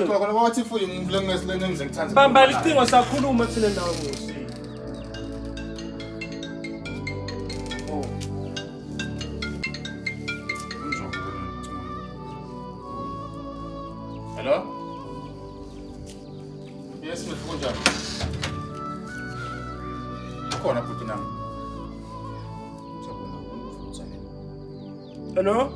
Kodwa khona bathi futhi ngivule ngithanda. Bamba licingo sakhuluma thina nawe musi. Oh. Hello? Yes, mfowethu kunjani? Ukhona bhuti nami. Hello?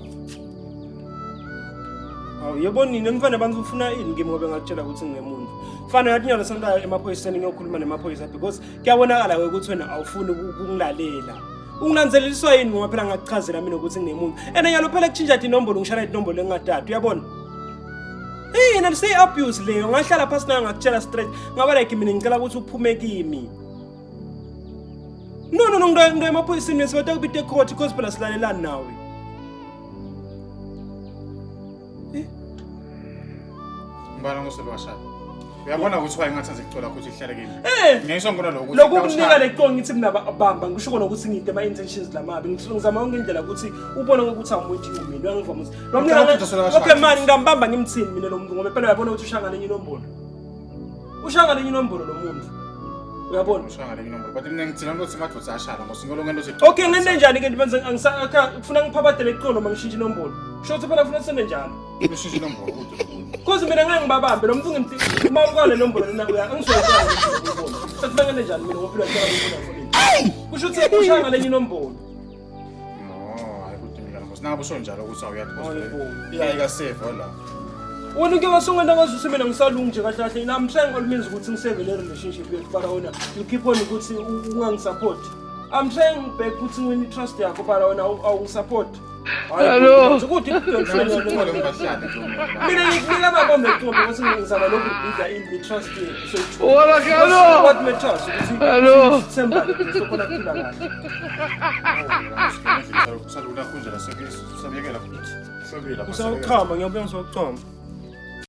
Awu yebo nini mfana abantu ufuna ini kimi ngoba ngakutshela ukuthi ngingemuntu. Mfana yathi nyalo senta emaphoyiseni ngiyokhuluma nemaphoyisa because kuyabonakala ke ukuthi wena awufuni ukungilalela. Ungilandzeliswa yini ngoba phela ngakuchazela mina ukuthi nginemuntu. And nyalo phela kutshintsha inombolo ngishaya inombolo engingadadi uyabona? Hey, and say abuse leyo. Ngahlala phansi nayo ngakutshela straight. Ngaba like mina ngicela ukuthi uphume kimi. No no no ngiya emaphoyiseni sibatha kubita ecourt because phela silalelani nawe. Eh? Ngibala ngosebashaya. Uyabona ukuthi wayengathanda icula ukuthi ihlale kimi. Eh. Ngisho ngibona lokho ukuthi Lokhu kunika le qongo ngithi mina bamba ngisho kona ukuthi ngide ama intentions lamabi ngizama yonke indlela ukuthi ubone ukuthi awumuntu mina uyangivuma ukuthi lo Ngicela mntu okay mani ngingambamba ngimthini mina lo muntu ngoba phela uyabona ukuthi ushaya ngalenye inombolo. Ushaya ngalenye inombolo lo muntu. Uyabona? Ushaya ngalenye inombolo. But mina ngithina ukuthi madoda ashaya ngoba ngento nje. Okay ngente njani ke ngibenze angisakha kufuna ngiphabatele iqolo noma ngishintshe inombolo. Kusho ukuthi phela kufuna sende njalo. Ushintshe inombolo kude. Cause mina ngeke ngibabambe lo muntu ngimthi uma ukwale nombolo lena uya angizoyicela ukubona. Sekufuna ngente njani mina ngoba phela ngicela ukubona fonini. Kusho ukuthi ushaya ngalenye inombolo. No, hayi kude mina ngoba singabe usho njalo ukuthi awuyathi Hayi bo. Iya ikasave la. Wena ke wasungena ngazuthi mina ngisalungi nje kahle kahle. I'm trying all means ukuthi ngisave le relationship yethu but wena you keep on ukuthi ungangisupport. I'm trying back ukuthi ngiwine trust yakho but wena awungisupport. Hello. Ukuthi Ngicela ngibahlale. mina ngikunika amabombe eqombe ukuthi ngizama lokhu kubhidla in trust yethu. So Wala kalo. what matters ukuthi Hello. sithembane sokhona kuphila kahle. Salula kunje la sabiyekela futhi. Sabiyela. Usawuchama ngiyabona usawuchama.